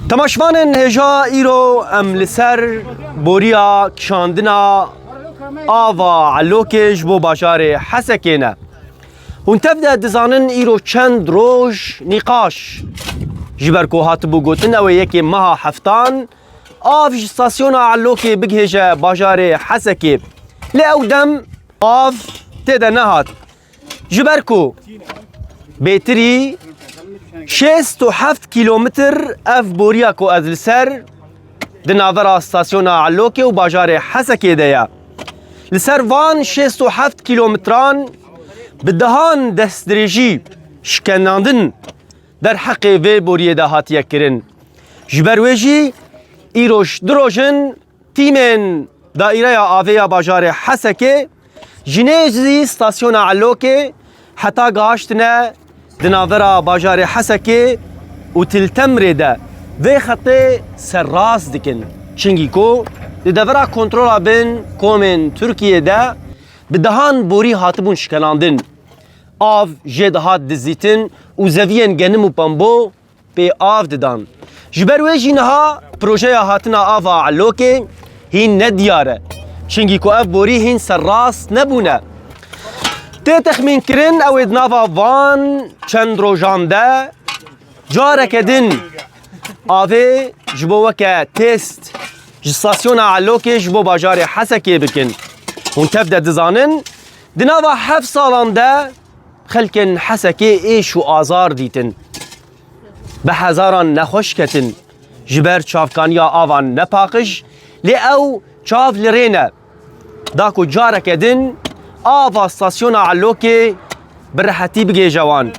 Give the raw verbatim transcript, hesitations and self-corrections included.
Temaşvanên hêja, îro em li ser boriya kişandina ava Elokê ji bo bajarê Hesekê ne. Hûn tev de dizanin îro çend roj nîqaş, ji ber ku hatibû gotin ew ê yekê meha heftan av ji stasyona Elokê bigihêje bajarê Hesekê. Lê ew dem av tê de nehat. Ji ber ku bêtirî şêst û heft kîlometr ev boriya ku ez li ser di navbera stasyona Elokê û bajarê Hesekê de ye. Li ser van şêst û heft kîlometran bi dehan destdirêjî şikenandin derheqê vê boriyê de hatiye kirin. Ji ber wê jî îroj du roj in tîmên Daîreya Avê ya bajarê Hesekê ji nêzî stasyona Elokê heta gihiştine di navbera bajarê Hesekê û Til Temrê de vê xetê serrast dikin. Çingî ku di devera kontrola bin komên Tirkiyê de bi dehan borî hatibûn şikenandin. Av jê dihat dizîtin û zeviyên genim û pembo pê av didan. Ji ber wê jî niha projeya hatina ava Elokê hîn ne diyar e. Çingî ku ev borî hîn serrast nebûne. Tê texmînkirin ew ê di nava van çend rojan de careke din avê ji bo weke test ji stasyona Elokê ji bo bajarê Hesekê bikin. Hûn tev de dizanin, di nava heft salan de xelkên Hesekê êş û azar dîtin. Bi hezaran nexweş ketin ji ber çavkaniya avan nepaqij, lê ew çav li rê ne. Da ku careke din ava stasyona Elokê bi rehetî bigihêje wan.